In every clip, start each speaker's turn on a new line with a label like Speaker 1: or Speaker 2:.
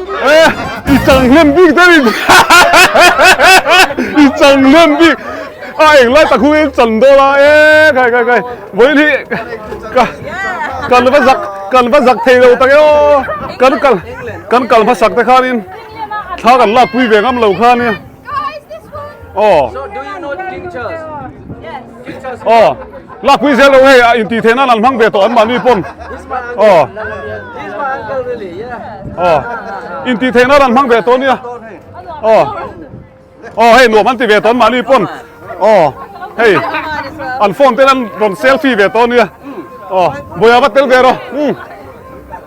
Speaker 1: Eh, i chang hnem bik te ni. I chang hnem bik. A eng lai tak huin chan dawn a. Eh, kai kai kai. Vawiin hi ka kan va zak kan va zak thei lo tak e aw. Kan kal kan kal hmasak te khanin thla kan lak pui ve ngam lo kha nia. Aw. Aw. Lak pui zel lo hei a intih theih nan an hmang ve tawh an mahni pawn. Aw. Aw. Intih theih nan an hmang ve tawh nia. Aw. Aw hei nuam an ti ve tawh an mahni pawn. Aw. Hei an phone ten an rawn selfie ve tawh nia. Aw. Bawiha va tel ve rawh. Um.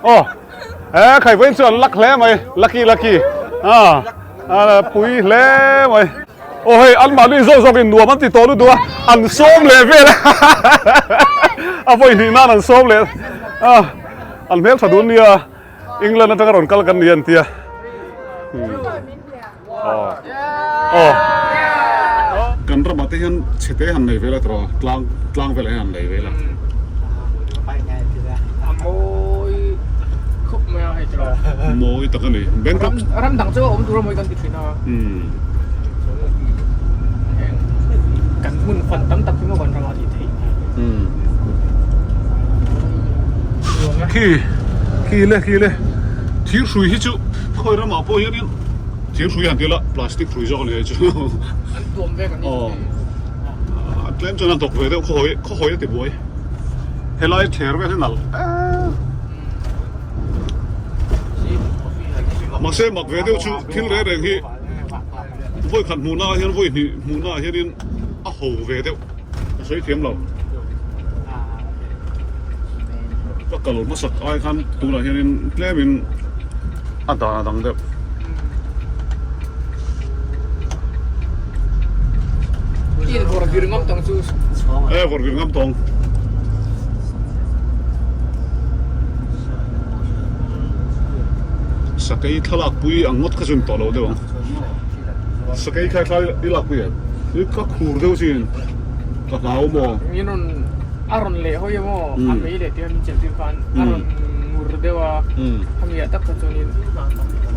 Speaker 1: Aw. He khai vawiin chu an luck hle mai. Lucky lucky. Ah. A pui hle mai. Aw hei an mahni zawk zawk in nuam an ti tawh lutuk a, an sawm leh vel a a vawi hnih nan an sawm leh a, an hmel tha dun nia England atanga rawn kal kan ni an tia. Aw aw kan ramah te hian chhe te han nei vel a tawh tlang tlang velah hian han nei vel a.
Speaker 2: A mawi khawp mai a hei chu.
Speaker 1: Mawi tak a ni. Bangkok.
Speaker 2: Ram dang chu a awm tur a mawi kan ti thin a. Kan hmun fan tam tak hi maw kan ramah tih theih.
Speaker 1: Khi khi le khi le thir hrui hi chu khawi ramah pawh hianin thir hrui han ti la plastic hrui zawk a ni hei chu.
Speaker 2: An tuam vek a ni.
Speaker 1: Tlem chuan a dawk ve deuh khaw hawi khaw hawi a ti buai. Helai thler vel hi nalh eee. Mahse mak ve deuh chu thil reng reng hi vawi khat hmuhna ah hian vawi hnih hmuhna ah hianin a ho ve deuh ka sawi thiam lo. Ka kal hmasak ai khan tunah hianin tlemin a dan a dang deuh.
Speaker 2: In vawr vir ngam tawng chu.
Speaker 1: E vawr vir ngam tawng. Sakei thlalak pui ang ngawt kha chu in tawh lo deuh ang. Sakei kha thla i lak pui em? I ka khur deuh chin ka hlau maw?
Speaker 2: Min rawn a rawn leh hawi emaw a mei leh tir a min chelh tir khan a rawn ngur deuh a khami ah tak kha chuanin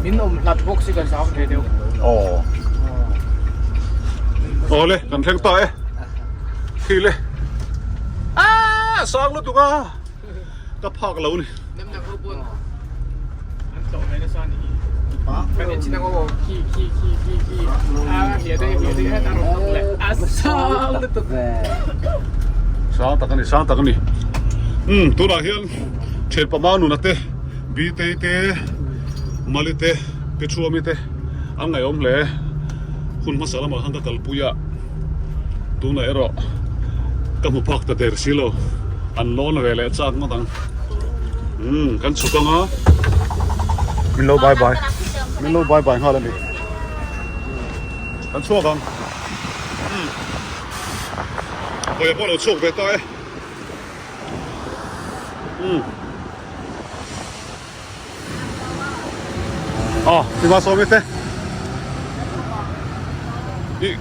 Speaker 2: min awm hlat bawk si ka zau ve deuh.
Speaker 1: Aw. Awle kan thleng ta e. Khi le. Aaa sang lutuk a. Ka phak lo ni.
Speaker 2: Nem nak ho pawn an tlawh ve nasa ni hi. Kan en chin ang aw khi khi khi khi khi a hliah deuh hliah deuh a rawn nak leh a sang lutuk.
Speaker 1: Sang tak a ni sang tak a ni. Umm tunah hian thianpa Manuna te Bitei te Mali te Pichuami te an ngaihawm hle. Hun hmasa lamah khan ka kalpui a. Tunah erawh ka hmu phak ta der si lo, an lawn ve leh chak ngawt ang. Umm kan chhuk ang a, min lo bye bye, min lo bye bye nghal a ni. Kan chhuak ang. Umm hawi pawh a lo chhuak ve ta e. Umm. Aw tiva sawm i te i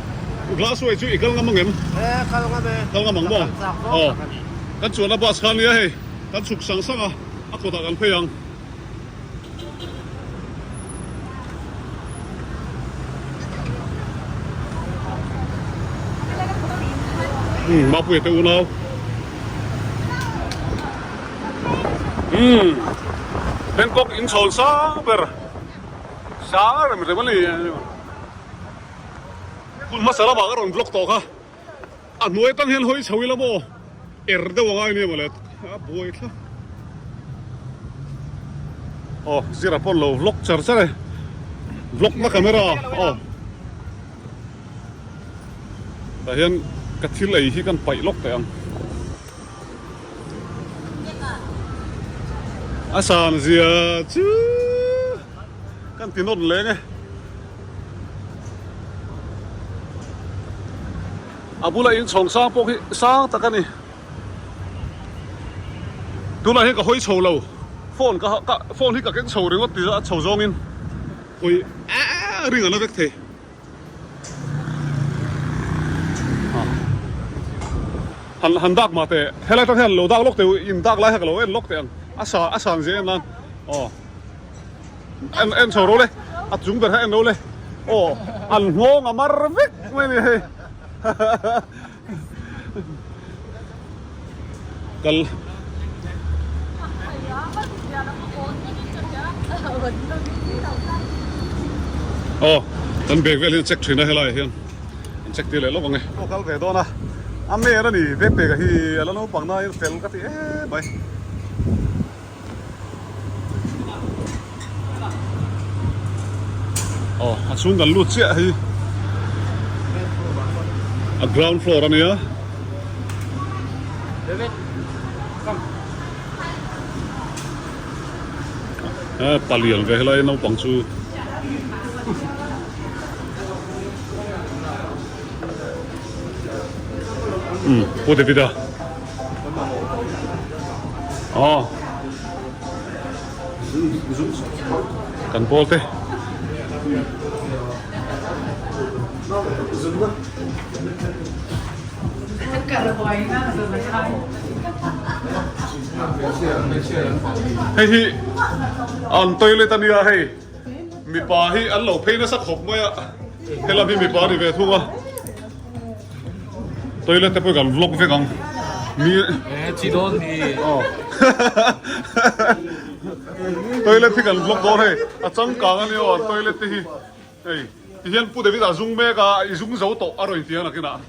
Speaker 1: glass way chu i kal ngam angem
Speaker 3: kal ngam e
Speaker 1: kal ngam ang maw aw kan chuanna bus kha ania hei kan chhuk sang sang a a kawtah kan phei ang umm Mapuia te unau. Umm Bangkok in chhawn sang ber sang rem rem a ni hun hmasa lamah ka rawn vlog tawh kha a hnuai atang hian hawi chho ila maw er deuh a ngai nia mawle a buai thlap aw zira pawn lo vlog char char e vlog na camera aw tah hian ka thil ei hi kan paih lawk teh ang. A san zia chu kan ti nawt leng e. A bula in chhawng sang pawh khi sang tak a ni. Tunah hian ka hawi chho lo. Phone ka ka phone hi ka keng chho ringawt ti a chho zawngin hawi ring a la vek thei. Han han dak mah teh helai tang hian lo dak lawk teh u in dak lai kha ka lo en lawk teh ang a sa a san zia em nan aw. En en chho ro le a chung ber kha en ro le aw an nghawng a mar vek mai a ni hei kal aw kan bag vel hi an check thin a helai ah hian an check tir leh lawk ang e. Aw kal ve dawn a a mer a ni vek pek a hi a la naupang na in fel ka ti em mai. Aw a chhung kan lut chiah hi a ground floor a nia. Palian ve helai naupang chu. Umm Pu David-a. Aw kan pawl te hei hi an toilet a nia hei mipa hi an lo phei nasa khawp mai a helam hi mipa a ni ve thung a. Toilet te pawh kan vlog vek ang mi
Speaker 2: Eh chi dawn ni.
Speaker 1: Aw Toilet hi kan vlog dawn hei a changkang a nia aw toilet te hi hei ti hian Pu David a zung mek a i zung zo tawh a rawn ti a nakinah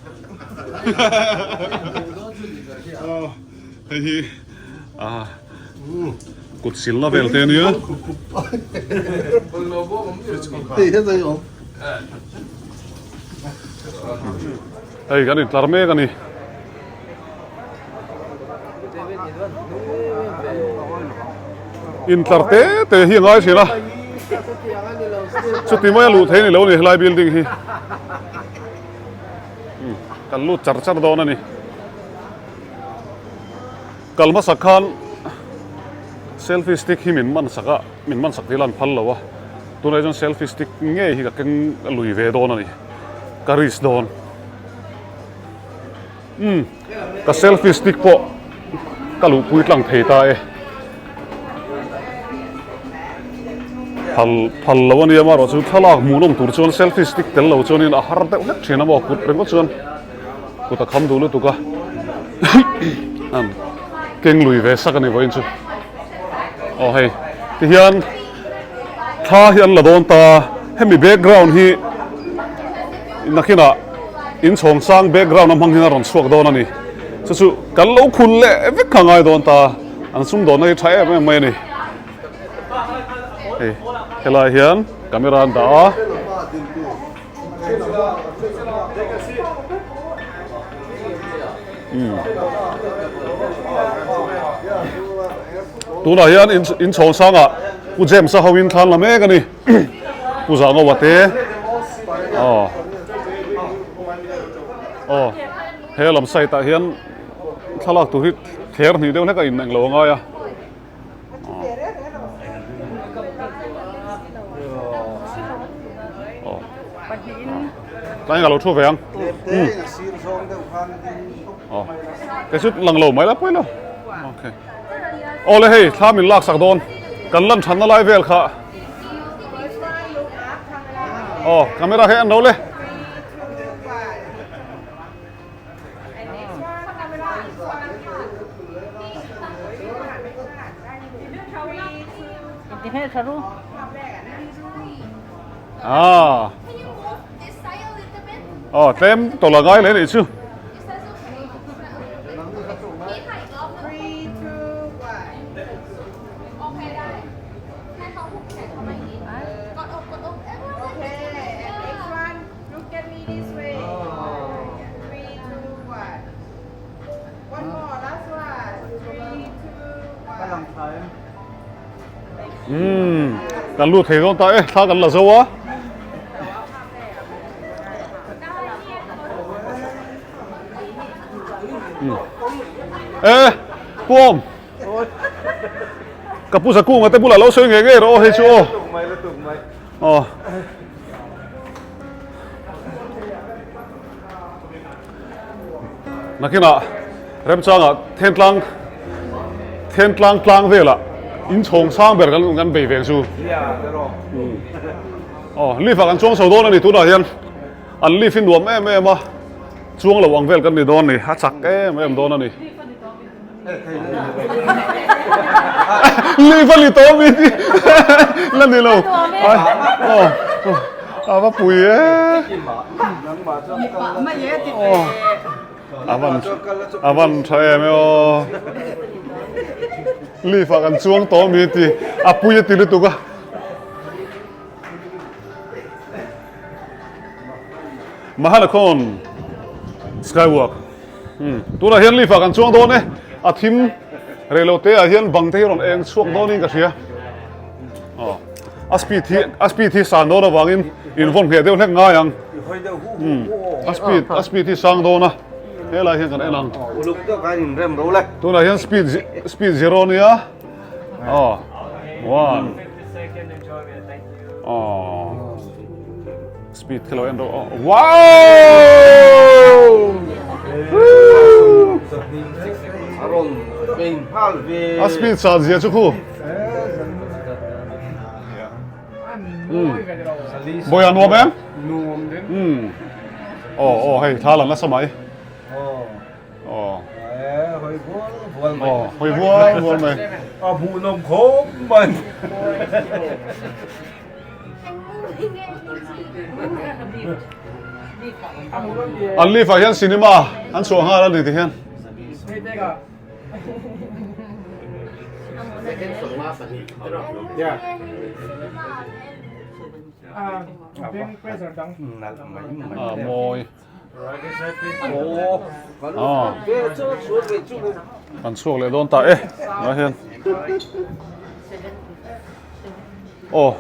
Speaker 1: aw hei hi ah kut silna vel te a nia. Hei kan intlar mek a ni. Intlar te te hi a ngai thin a. Chuti mai a luh thei a ni lo a ni helai building hi. Kan lut char char dawn a ni. Kal hmasak khan selfie stick hi min man sak a, min man sak tih lan phal lo a. Tunah chuan selfie stick ngei hi ka keng lui ve dawn a ni. Ka risk dawn. Umm ka selfie stick pawh ka luhpui tlang thei ta e. Phal phal lo a nia amaherawh chu thlalak hmuhnawm tur chuan selfie stick tel lo chuanin a har deuh hlek thin a maw kut ringawt chuan kut a kham duh lutuk a an keng lui ve sak a ni vawiin chu aw hei tihian thla hi an la dawn ta hemi background hi nakinah inchhawng sang background a hmang hian a rawn chhuak dawn a ni chu chu kan lo khul leh vek kha ngai dawn ta an sumdawnna hi tha em em mai a ni hei helai hian camera an dah a. Tunah hian in chhawng sangah Pu James a ho in thlan la mek a ni. Pu Zangawa te aw aw he lam side ah hian thlalak tur hi thler hnih deuh hlek a in englo a ngai a. Tlai ka lo thu ve ang. Kei chu lang lo mai la pawi lo. Okay. Awle hei thla min lak sak dawn. Kan lan thanna lai vel kha. Aw camera hi an lo le. Ah. Oh, tlem tawlh a ngai leh nih chu. Umm kan lut thei dawn ta e thla kan la zo a. E Puawm ka pu Zakunga te bulah lo sawi ngei ngei rawh aw hei chu aw. Aw. Nakinah remchangah Thentlang Thentlang tlang velah In chhawng sang ber kan kan bei veng chu. Aw lift ah kan chuang chho dawn a ni tunah hian an lift hi nuam em em a chuang lo ang vel kan ni dawn a ni a chak em em dawn a ni. Lift a ni tawh mi ti la ni lo. Aw a va pui e. A van a van tha em e aw. Leaf ah kan chuang tawh mi ti a pui a ti lutuk a. Mahanakhon Skywalk. Hmm. Tunah hian leaf ah kan chuang dawn e. A thim reilote ah hian bang te hi rawn eng chhuak dawnin ka hria. Aw. A speed hi a speed hi san dawn avangin in vawn ngheh deuh hlek ngai ang. A speed a speed hi sang dawn a. Helai hian kan en ang.
Speaker 3: Uluk deuh khan in rem ro le.
Speaker 1: Tunah hian speed speed zero nia. Aw. One. Aw. Speed khi lo en ro. Wow!
Speaker 3: A rawn bei nghal ve.
Speaker 1: A speed san zia chu khu. Bawiha nuam em?
Speaker 2: Nuam din.
Speaker 1: Um. Aw aw hei thla lang nasa mai.
Speaker 3: Aw.
Speaker 1: Aw.
Speaker 3: Eh hoi vual vual mai.
Speaker 1: Aw hoi vual vual mai.
Speaker 3: A hmuh nawm khawp mai.
Speaker 1: An lift ah hian cinema an chhuah nghal a ni ti hian. A mawi. Kan chhuak leh dawn ta e tunah hian. Aw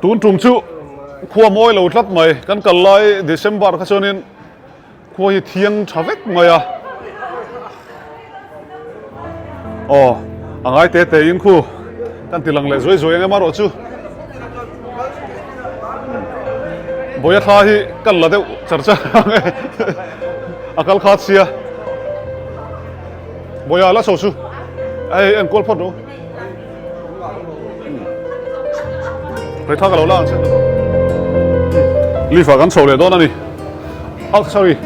Speaker 1: tun tum chu khua mawi lo tlat mai kan kal lai December kha chuanin Khua hi thiang tha vek mai a. Aw, a ngai te te in khu kan ti lang leh zuai zuai ang em erawh chu. Bawia thla hi kan la deuh char char ang e. A kal khat sia. Bawia la chho chu. Ei enkual phawt rawh u. Rei tha ka lo la ang che. Leaf ah kan chho leh dawn a ni. Oh sorry.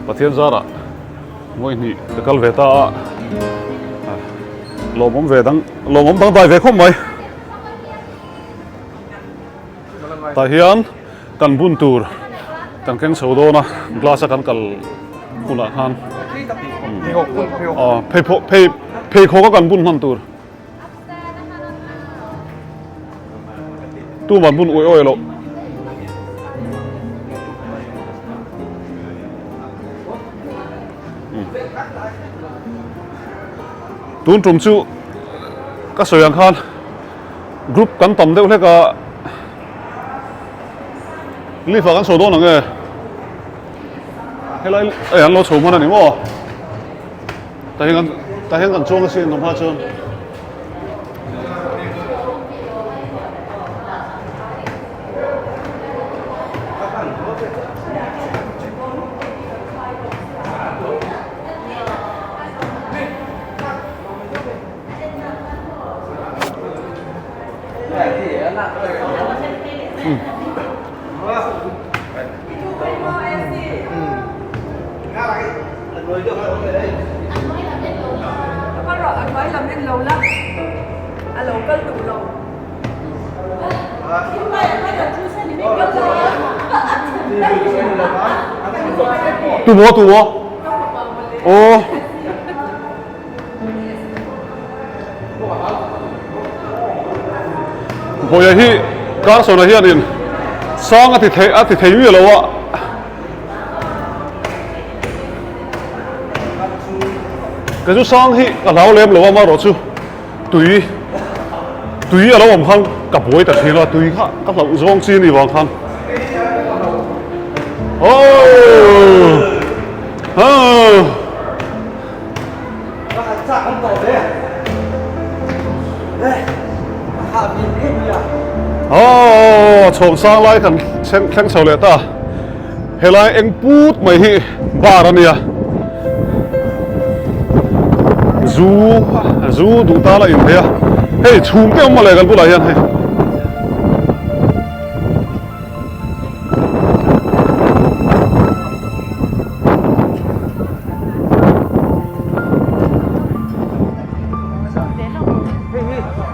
Speaker 1: Pathian zarah ngawi hnih ka kal ve ta a. Lawmawm ve dang lawmawm dang dai ve khawp mai. Tah hian kan bun tur kan keng chho dawn a glass a kan kal hunah khan aw pheikhawk phei pheikhawk a kan bun hman tur tuman bun uih uih loh. Tun tum chu ka sawi ang khan. Group kan tam deuh hlek a, lift ah kan chho dawn ang e. Helai ei an lo chho hman a ni maw? Tah hian kan tah hian kan chuang asin awm hma chuan. Tu maw tu maw? Aw. Vawiah hi Carson-a hianin sang a ti thei a ti thei miah lo a. Kei chu sang hi ka hlau lem lo a amaherawh chu tui tui a lo awm khan ka buai ta thin a tui kha ka hlauh zawng chi a nih vang khan. Aww aww. Aw chhawm sang lai kan thleng chho leh ta. Helai eng put mai hi bar a nia. Zu zu duh ta la inthei a. Hei chhum te awm mawle kan bulah hian hei.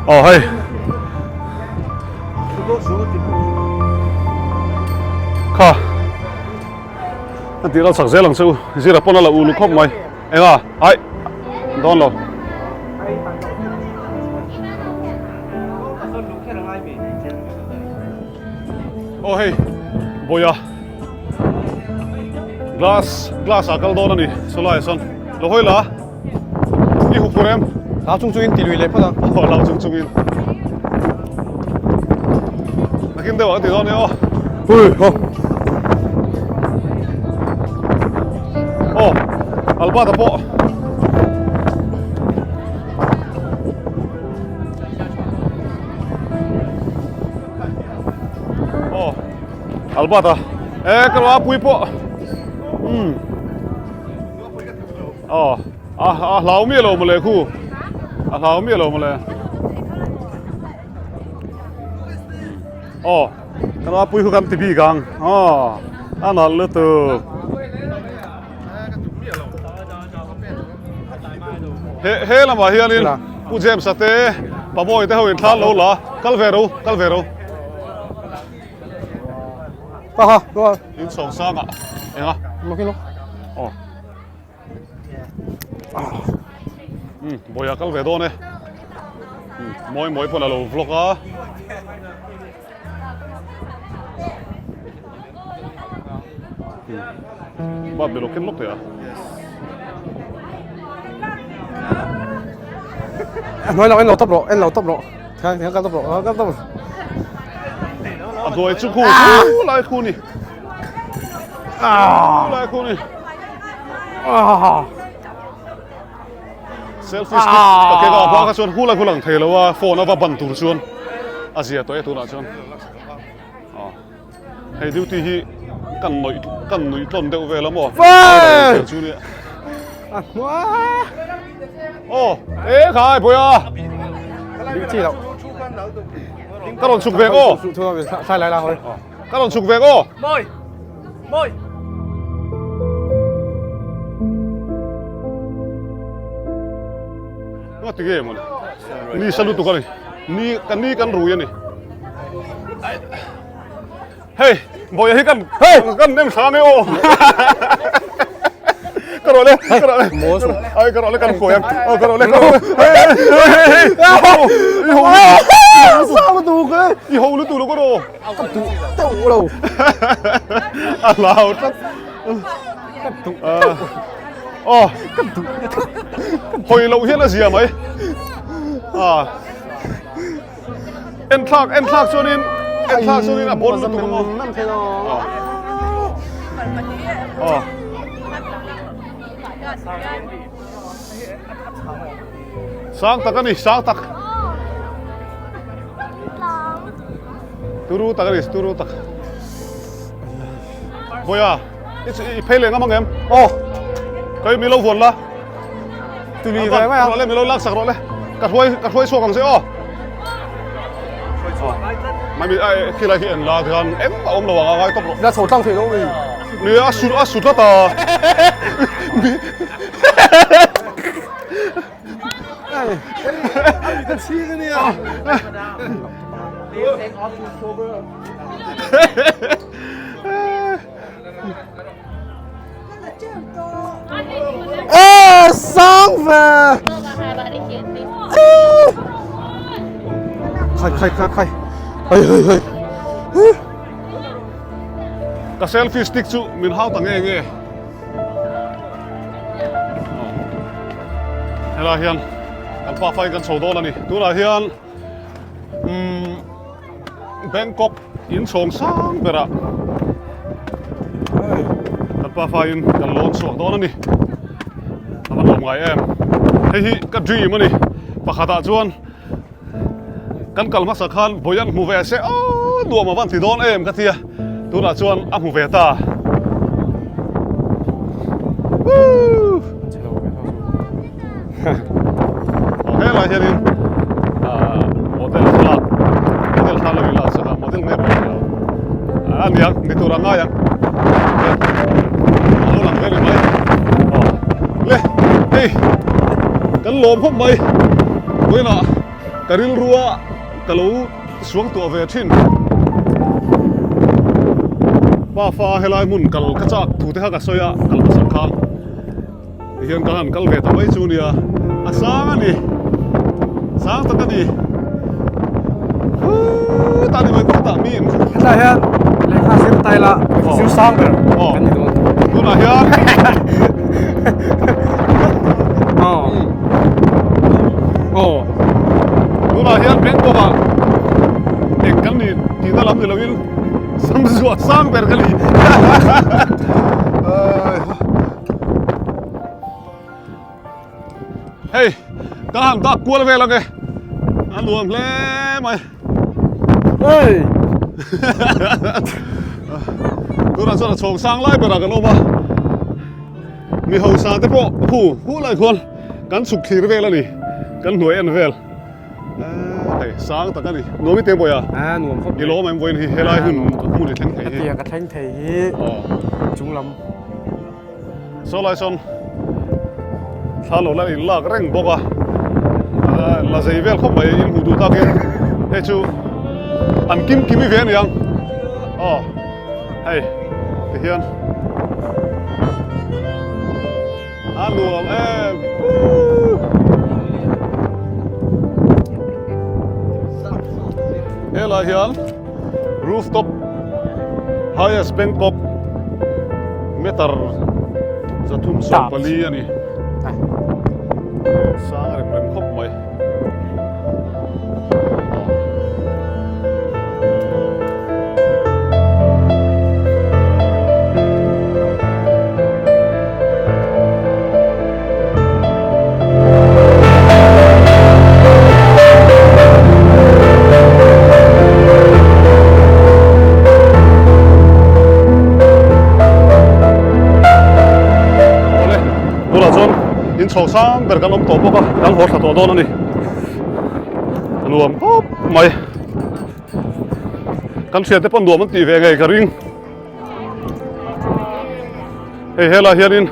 Speaker 1: Aw hei. Kha a tih ral chak zel ang che u zira pawn a la ulu khawp mai enga ai dawn lo aw hei bawia glass glass ah kal dawn a ni sawlai ah sawn lo hawi la. I hup tur em?
Speaker 4: Hlau chung chungin ti lui leh phawt ang.
Speaker 1: Aw hlau chung chungin. Nakin deuh ah ka ti dawn nia aw.
Speaker 4: Hui ho.
Speaker 1: Aw Albert-a pawh. Aw Albert-a. E ka lo a pui pawh. Umm. Aw, a a hlau miah lo mawle khu. A hlau miah lo mawle. Aw, kan a pui khu kan ti bik ang. Aw, a nalh lutuk. He he lamah hianin Pu James-a te Pabawi te ho in thla lo la, kal ve ro, kal ve ro.
Speaker 4: Ha ha, lo.
Speaker 1: In sawng sangah enga?
Speaker 4: Lo lo.
Speaker 1: Aw. Um, bawia kal ve dawn e. Um, mawi mawi pawn a lo vlog a. Um, bat be lo ken lawk teh a.
Speaker 4: Nói lo en lo tawp rawh, en lo tawp rawh. Thang thang kal tawp rawh, kal tawp rawh.
Speaker 1: A hnuai chu khu khu lai khu ni. Ah lai khu ni.
Speaker 4: Ah.
Speaker 1: Selfie stick ka ke ka ba ka chuan hu lai khu lang thei lo a phone a va ban tur chuan a zia tawh e tunah chuan. Ah. Hei duty hi kan noi kan nui tlawn deuh vel a maw. Chu nia.
Speaker 4: A hnuai.
Speaker 1: Oh, e khai boya.
Speaker 4: Bị chi đâu.
Speaker 1: Ka rawn chhuk vek aw.
Speaker 4: Sai lai la hoi.
Speaker 1: Ka rawn chhuk vek aw.
Speaker 2: Moi. Moi.
Speaker 1: Nga ti nge mawni. Ni sa lutuk a ni. Ni kan ni kan rui a ni. Hei, bawia hi kan hei kan nem thla nge aw. Ka rawh le, ka rawh le. Ai ka rawh le kan khuai ang. Aw ka rawh le, ka rawh le. Hei hei hei. I ho
Speaker 4: Sao tu ke.
Speaker 1: I ho lutuk lo ka rawh.
Speaker 4: Ka tu teuh lo.
Speaker 1: A hlau tlat.
Speaker 4: Ka tu.
Speaker 1: Aw. Ka tu. Hawi loh hian a zia mai. Ah. En thlak en thlak chuanin en thlak chuanin a bawn lutuk a maw. Aw. Sang tak a ni sang tak. Turu tak a ni turu tak. Vawiah i phei leh ngam ang em?
Speaker 4: Aw.
Speaker 1: Kei mi lo vuan la.
Speaker 4: Tuli ve mai a.
Speaker 1: Rawh le mi lo lak sak rawh le. Ka hruai ka hruai chhuak ang che aw. Mai mi ai khi lai hi en la tikhan eng a awm lo ang a ngai tawp rawh.
Speaker 4: La chho tlang thei lo mi.
Speaker 1: Ni a su a su tlat a.
Speaker 3: Ka chhing a nia.
Speaker 4: Ê, sang về. Khai khai khai khai. Hei hei hei.
Speaker 1: Ka selfie stick chu min hau ta nge nge. Helai hian kan pa fain kan chho dawn a ni. Tunah hian umm Bangkok in chhawng sang berah kan pa fain kan lawn chhuak dawn a ni. A va hlawm ngai em. Hei hi ka dream a ni. Pakhatah chuan kan kal hmasa khan vawi an hmu ve se aw nuam a van ti dawn em ka tia. Tunah chuan a hmu ve ta. Aw helai hianin ah model thlalak model thla lo ila saka model nge pawh nilo a niang ni tur a ngai ang a lo lang ve ni mai aw le hei kan lawm khawp mai vawiinah ka rilrua ka lo suang tuah ve thin pa fa helai hmun kal ka chak thu te kha ka sawi a kal hmasak khan. Tihian ka han kal ve ta mai chu nia, a sang a ni, sang tak a ni. Huuuh ta ni mai kawt ah mi in.
Speaker 4: Hetlai hian lehkha zir ta ila lehkha zir sang ber kan ni dawn.
Speaker 1: Tunah hian.
Speaker 4: Aw. Aw.
Speaker 1: Tunah hian Bangkok ah eng kan ni tihna lam ni loin sam zuah sang ber ka ni. Hei ka han dak kual vel ange a nuam hle mai
Speaker 4: Hey
Speaker 1: tunah chuan a chhawng sang lai berah kan awm a mi hausa te pawh hu hu lai khuan kan chhuk thlir vel a ni kan hnuai en vel hei sang tak a ni nuam i te bawiha
Speaker 4: a nuam khawp
Speaker 1: i lawm em vawiin hi helai hun hmun i thleng thei hi
Speaker 4: hetiang ka thleng thei hi chunglam
Speaker 1: Saw lai sawn thla lo la in lak reng bawk a la zei vel khawp mai in hmuh duh takin hei chu an kim kimi ve aniang aw hei tihian a nuam em helai hian Rooftop highest Bangkok meter 340 a ni. Sang rem rem khawp mai. Awle, tunah chuan in chho sang ber kan awm tawh bawk a, kan haw thla tawh dawn a ni. A nuam khawp mai. Kan thiante pawh nuam an tih ve ngei ka ring. Hei helai hianin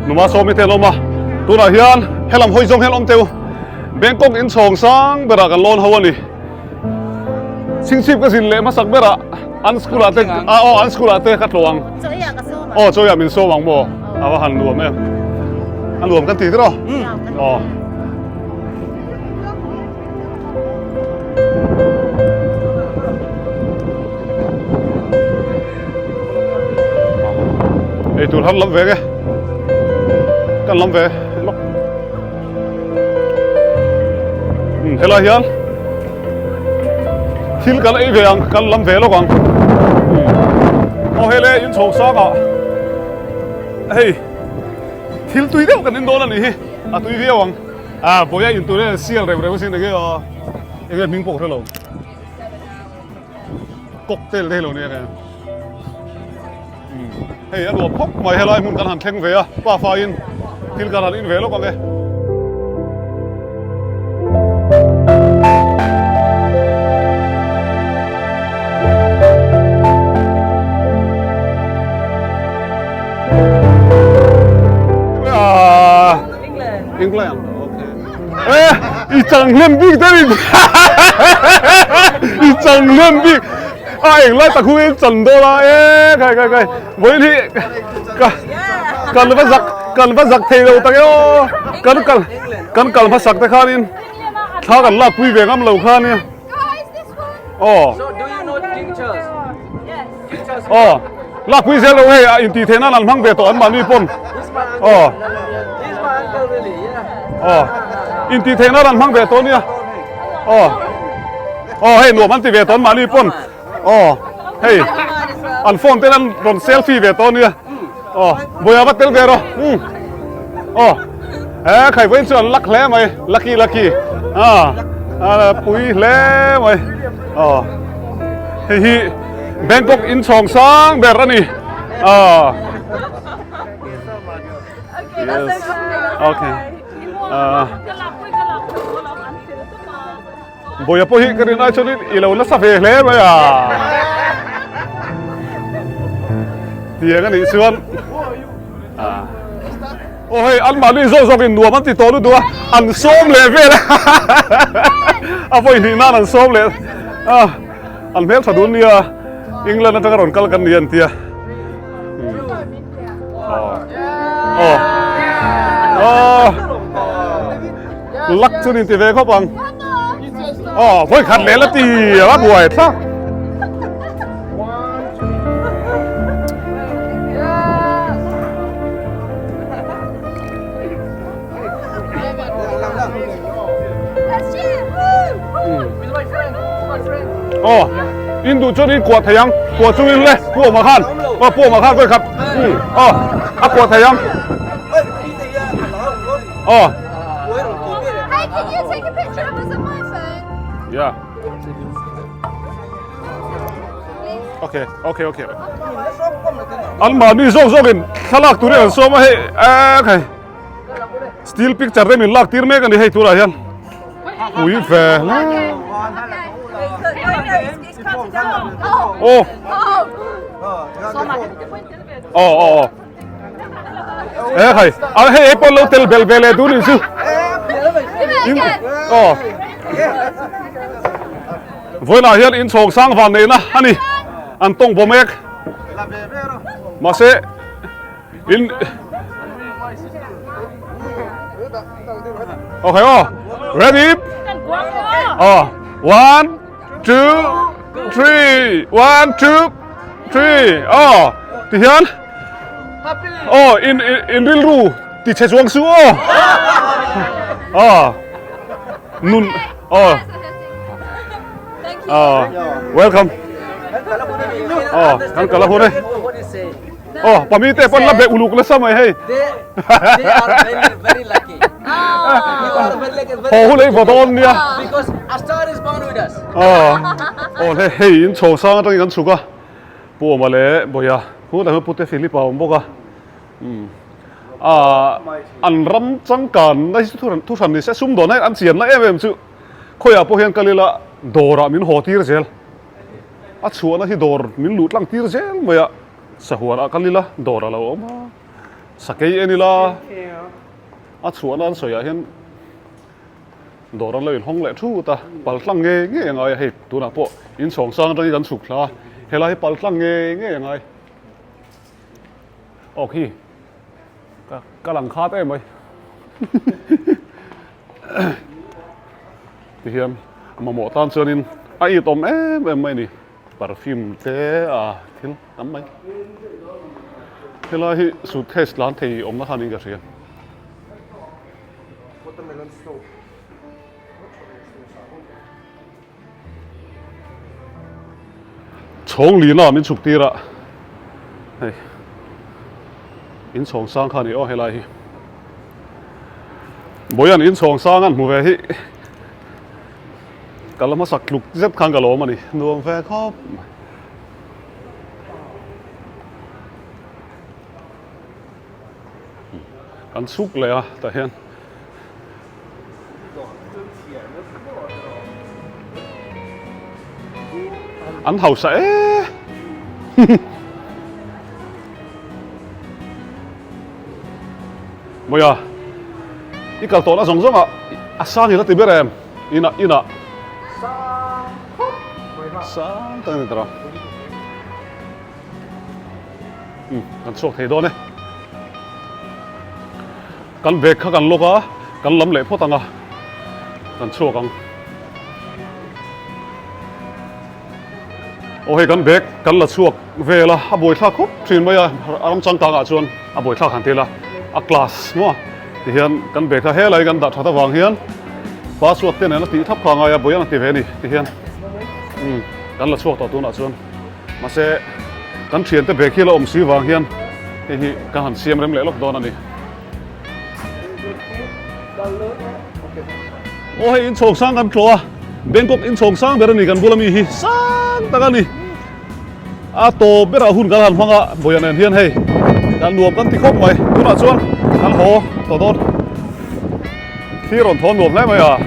Speaker 1: numa sawmi te an awm a, tunah hian helam hawi zawng hian awm teu Bangkok inchhawng sang berah kan lawn ho a ni. Chhingchhip ka zin leh hmasak berah an school ah te a aw an school ah te ka tlawh ang. Aw chawiah min sawm ang maw? A va han nuam em. A nuam kan ti tiraw? Aw. Ei tur har lam ve nge kan lam ve lawk helai hian thil kan ei ve ang kan lam ve lawk ang aw hele in chho sang ah hei thil tui deuh kan in dawn a nih hi a tui viau ang. A bawiha in tur hian sial reuh reuh asin enge aw enge hming pawh ka hre lo cocktail te hi lo nia nge hei a nuam khawp mai helai hmun kan han thleng ve a pa fa in thil kan han in ve lawk ang e. England okay eh i chang hnem bik te ni i chang hnem bik a eng lai tak huin chan dawn a e kai kai kai vawiin hi ka kan va zak kan va zak thei lo tak e aw kan kal kan kal hmasak te khanin thla kan lak pui ve ngam lo kha nia aw aw Lakpui zel lo hei a intih theih nan an hmang ve tawh an mahni pawn aw aw intih theih nan an hmang ve tawh nia aw aw hei nuam an ti ve tawh an mahni pawn aw hei an phone ten an rawn selfie ve tawh nia aw bawiha va tel ve rawh um aw he khai vawiin chu an luck hle mai lucky lucky a pui hle mai aw hei hi Bangkok in chhawng sang ber a ni. Ah. Yes. Okay. Bawia pawh hi ka rin ai chuanin i lo nasa ve hle mai a. Tiang a nih chuan aw hei an mahni zawk zawkin nuam an ti tawh lutuk a an sawm leh vel a a vawi hnih nan an sawm leh a an hmel tha dun nia England atanga rawn kal kan ni an tia aw aw Lak chu nin ti ve khawp ang. Aw, vawi khat leh la ti a buai thla. Aw, in duh chuan in kuah thei ang. Kuah chungin le, pu awm ah khan. Aw, pu awm ah khan vawi khat. Aw, a kuah thei ang. Oh.
Speaker 5: Hey, can you take a picture of us on my phone?
Speaker 1: Yeah. Okay, okay, okay. An mahni zawk zawkin thlalak turin an sawm a hei eh khai. Still picture te min lak tir mek a ni hei turah hian. Pui ve hle. Oh. Oh, oh, oh. Eh khai, a hei hei pawh lo tel bel ve leh dun in chu. In aw. Vawiinah hian in chhawng sang van neihna a ni. An tawng bawm ek. Mahse in Okay aw. Ready? Aw. 1 2 3 1 2 3 aw ti hian aw in in rilru ti chhe chuang su aw aw nun aw aw welcome aw kan kala hun e aw pami te pawn la be uluk nasa mai hei
Speaker 6: They are very very lucky. You are very lucky.
Speaker 1: Haw hun ei vaw dawn nia.
Speaker 6: Because a star is born with us.
Speaker 1: Aw he hei in chho sang atangin kan chhuk a. Pu Awma leh Bawia hu lah hian Pute Philip a awm bawk a. Umm ah an ram changkan na hi chu thu hran ni se sumdawn na hian an chian na em em chu khawiah pawh hian kal ila dawrah min haw tir zel. A chhuahna hi dawr min luh tlang tir zel mai a sahuan ah kal ila dawr a lo awm a. Sakei en ila a chhuahna an sawiah hian dawr an lo inhawng leh thut a, pal tlang ngei ngei a ngai a hei tunah pawh inchhawng sang atangin kan chhuk thla a, helai hi pal tlang ngei ngei a ngai. Aw khi ka ka lang khat em mai tihian mamawh tan chuanin a itawm em em mai a ni. Perfume te a thil tam mai. Helai hi suitcase tlan thei awmna khan in ka hria. Chhawng lina min chhuk tir a. Hei. In chhawng sang kha ni aw helai hi. Boyan in chhawng sang an hmu ve hi. Ka la hmasak tluk zet khan ka lawm a ni. Nuam ve khawp mai. Kan chhuk leh a tah hian. An hausa e. Mawia, i kal tawhna zawng zawng ah a sang ila ti ber em? Inah inah.
Speaker 2: Sang khawp mai ha.
Speaker 1: Sang tak a ni tawh a. Umm kan chhuak thei dawn e. Kan bag kha kan lawk a, kan lam leh phawt ang a, kan chhuak ang. Aw hei kan bag kan la chhuak vel a, a buaithlak khawp thin mai a, a ram changkang ah chuan a buaithlak han ti ila, a class maw tihian kan bag kha helai kan dah that avang hian password te nen a tih thap kha a ngai a, buai ang ti ve a ni tihian umm kan la chhuak tawh tunah chuan mahse kan thiante bag hi a la awm si vang hian hei hi kan han siam rem leh lawk dawn a ni. Aw hei inchhawng sang kan tlawh a, Bangkok inchhawng sang ber a ni kan bula mi hi sang tak a ni. A tawp berah hun kan han hmang a, Bawia nen hian hei kan nuam kan ti khawp mai. Tunah chuan kan haw tawh dawn. Thli rawn thawn nuam hle mai a.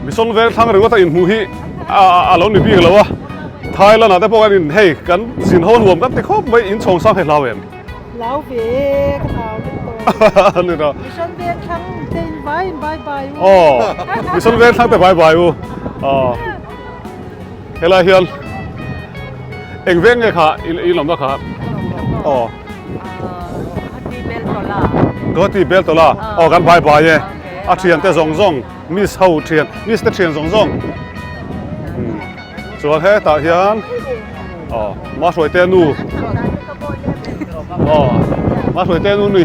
Speaker 1: Mission vel thlang ringawt a inhmuh hi a lo ni bik lo a Thailand ah te pawh kan in hei kan zin ho nuam kan ti khawp mai in chhawng sang hei hlau em.
Speaker 7: Hlau ve ka hlau vek tawh.
Speaker 1: Ni rawh.
Speaker 7: Mission veng thlang te in vai in bye bye u.
Speaker 1: Aw Mission veng thlang te bye bye u. Aw helai hian eng veng nge kha i lawmna kha? Aw.
Speaker 6: Guwahati Beltola.
Speaker 1: Guwahati Beltola. Aw kan bye bye e. A thian te zawng zawng miss ho thian miss te thian zawng zawng. Chuan hetah hian aw Mahruaite nu aw Mahruaite nu nui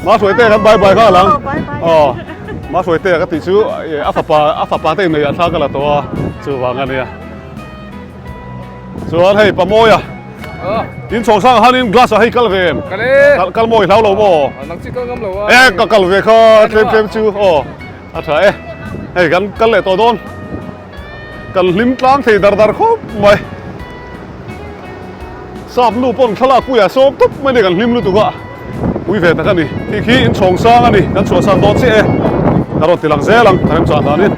Speaker 1: Mahruaite kan bye bye nghal ang aw Mahruaite ka tih chu a fapa a fapa te inneih ah thla ka la tawh a chuvang a nia chuan hei Pamawia in chhawng sang ah hianin glass ah hei kal ve em kal mawi hlau lo maw e ka kal ve kha tlem tlem chu aw. A tha e, hei kan kal leh tawh dawn, kan hlim tlang thei dar dar khawp mai. Sap nu pawn thlalak puiah sawm tawp mai ni kan hlim lutuk a, pui ve tak a ni. Khi khi inchhawng sang a ni, kan chhuahsan dawn chiah e, ka rawn ti lang zel ang ka remchah danin.